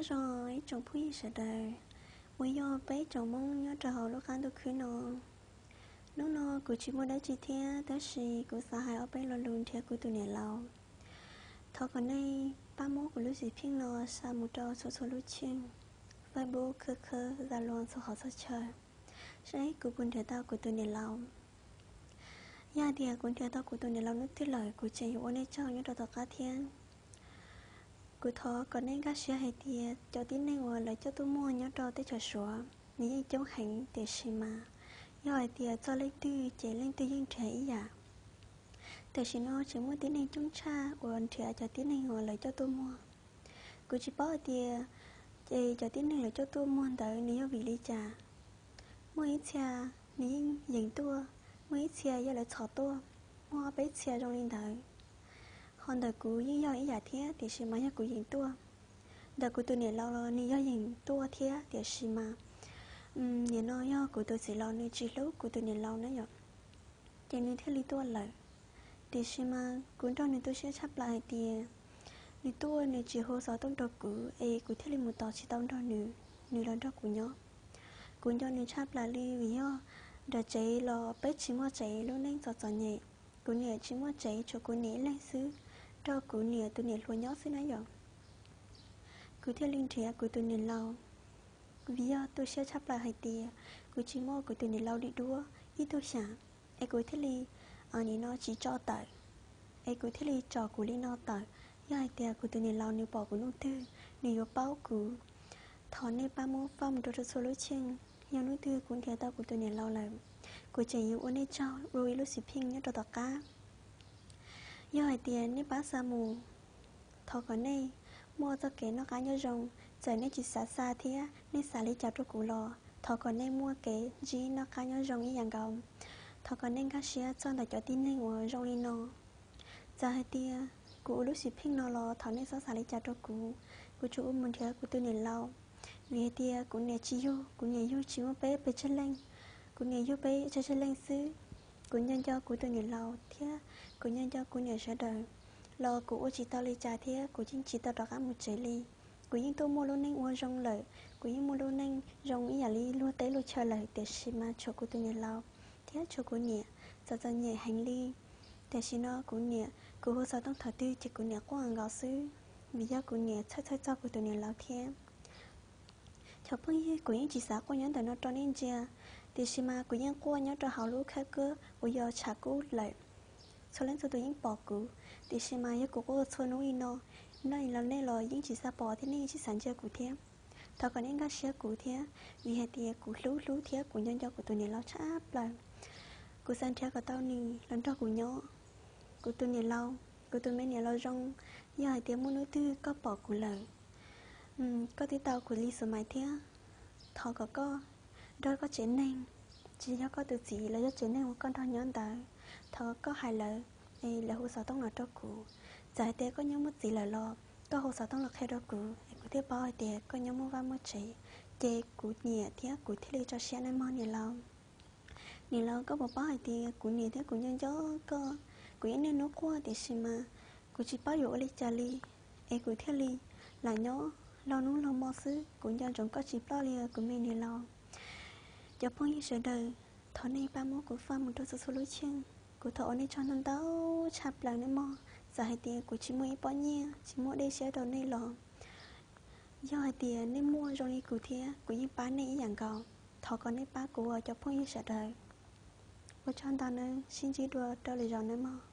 Nyob zoo ib tsoom phooj ywg sawv daws uas yog peb tsoom Hmoob nyob rau hauv lub qab ntuj khwb no. Hnub no kuv tsis muaj dab tsi thiab, tab sis kuv xav hais ob peb lo lus nrhiav kuv tus niam laus. Thov kom nej pab muab kuv lub xim pheej no xa mus rau txhua txhua lub cheej, Facebook, khawb khawb, Zalo, txhua qhov txhua chaw, saib kuv puas nrhiav tau kuv tus niam laus. Yog hais tias kuv nrhiav tau kuv tus niam laus hnub twg lawm, kuv tseem yuav ua nej tsaug nyob rau tom qab thiab. Kuv thov kom nej nkag siab hais tias cov tib neeg uas lawv coj tuaj muag nyob rau teb chaws Suav nws yeej coob heev, tiam sis mas yog hais tias txog leej twg ces leej twg yeej nrhiav ib yam. Tam sim no tseem muaj tib neeg coob tshaj uas nrhiav cov tib neeg uas lawv coj tuaj muag. Kuv tsis paub hais tias ces cov tib neeg lawv coj tuaj muag ntawd nws yog vim li cas. Muaj ib txhia nws yeej yeem tuaj, muaj ib txhia yog lawv txhom tuaj, muaj ob peb txhia zoo li ntawd. Ho ntawm kuv yeej yog ib yam thiab, tiam sis mas yog kuv yeem tuaj. Ntawm kuv tus niam laus los nws yog yeem tuaj thiab, tiam sis mas nim no yog kuv tus txiv laus nws tsis hlub kuv tus niam laus na yom, ces nws thiaj li tuaj lawm. Tiam sis mas kuv nrog nws tu siab tshaj plaws hais tias nws tuaj nws tsis hu xov tooj rau kuv es kuv thiaj li mus tos tsis tau nrog nws, nws los nrog kuv nyob. Kuv nco nws tshaj plaws li vim yog nram tsev los peb tsis muaj tsev, lub neej txom txom nyem. Kuv niam tsis muaj tsev, tshuav kuv niam ib leeg xwb, nrog kuv niam tus niam hluas nyob xwb na yom. Kuv thiaj li nrhiav kuv tus niam laus, vim yog tu siab tshaj plaws hais tias kuv tsis muaj kuv tus niam laus li duab ib tug xyam, es kuv thiaj li nim no tsis tso tawm, es kuv thiaj li tso kuv li no tawm. Yog hais tias kuv tus niam laus nws pom kuv hnub twg, nws yuav paub kuv. Thov nej pab muab faj mus rau txhua txhua lub cheej, yog hnub twg kuv nrhiav tau kuv tus niam laus lawm, kuv tseem yuav ua nej tsaug ua ib lub xim pheej nyob rau tom qab. Yog hais tias nej pab xa mus, thov kom nej muaj txoj kev noj qab nyob zoo. Txawm nej tsis xav xa thiab nej xav li cas rau kuv los thov kom nej muaj kev ntsib noj qab nyob zoo ib yam nkaus. Thov kom nej nkag siab txog ntawm cov tib neeg uas zoo li no. Txawm hais tias kuv ua lub xim pheej no los thov nej txhob xav li cas rau kuv. Kuv tsuas ua mus nrhiav kuv tus niam laus, vim hais tias kuv niam tsis yug, kuv niam yug tsis muaj peb pes tsawg leej, kuv niam yug peb tsawg tsawg leej xwb. Kuv nco nco kuv tus niam laus thiab kuv nco nco kuv niam sawv daws los kuv ua tsis tau li cas thiab kuv yeej tsis tau rov qab mus tsev li. Kuv yeej tuaj muaj lub neej ua zoo lawm, kuv yeej muaj lub neej zoo ib yam li luag teb luag chaw lawm, tiam sis mas tshuav kuv tus niam laus thiab tshuav kuv niam txom txom nyem heev li. Tam sim no kuv niam, kuv hu xov tooj thaum twg ces kuv niam quaj nkaus xwb, vim yog kuv niam txhawj txhawj txog kuv tus niam laus thiab. Cov phooj ywg, kuv yeej tsis xav quaj nyob ntawm no rau nej ntsia, tiam sis mas kuv yeej quaj nyob rau hauv lub khab kub uas yog tshav kub lawm. Txhua leej txhua tus yeej pom kuv, tiam sis mas yog kuv quaj txhua hnub li no, nej los nej los yeej tsis xav pom thiab nej yeej tsis xav ntsia kuv thiab. Thov kom nej nkag siab kuv thiab, vim hais tias kuv hlub hlub thiab kuv nco nco kuv tus niam laus tshaj plaws. Kuv xav nrhiav kom tau nws los nrog kuv nyob. Kuv tus niam laus, kuv tus me niam laus zoo, yog hais tias muaj hnub twg koj pom kuv lawm, koj twb tau kuv li xus mais thiab, thov kom koj nrog koj tsev neeg, tsis yog koj tus txiv los yog tsev neeg uas koj nrog nyob ntawd, thov koj hais lawv es lawv hu xov tooj los rau kuv. Txawm hais tias koj nyob muaj txiv lawm los koj hu xov tooj los qhia rau kuv es kuv thiaj paub hais tias koj nyob muaj vaj muaj tsev, ces kuv niam thiab kuv thiaj li tso siab nawb mog niam laus. Niam laus, koj puas paub hais tias kuv niam thiab kuv nco nco koj, kuv yeej niaj hnub quaj tiam sis mas kuv tsis paub yuav ua li cas li, es kuv thiaj li lam nyob laug hnub laug hmo xwb, kuv nco ntsoov koj tsis ploj li os kuv me niam laus. Cov phooj ywg sawv daws, thov nej pab muab kuv faj mus rau txhua txhua lub cheej, kuv thov ua nej tsaug ntau ntau tshaj plaws nawb mog. Txawm hais tias kuv tsis muaj ib pob nyiaj, tsis muaj dej siab rau nej los, yog hais tias nej muaj zoo li kuv thiab kuv yeej pab nej ib yam nkaus. Thov kom nej pab kuv os cov phooj ywg sawv daws. Ua tsaug ntau nawb, sib ntsib dua rau lwm zaus nawb mog.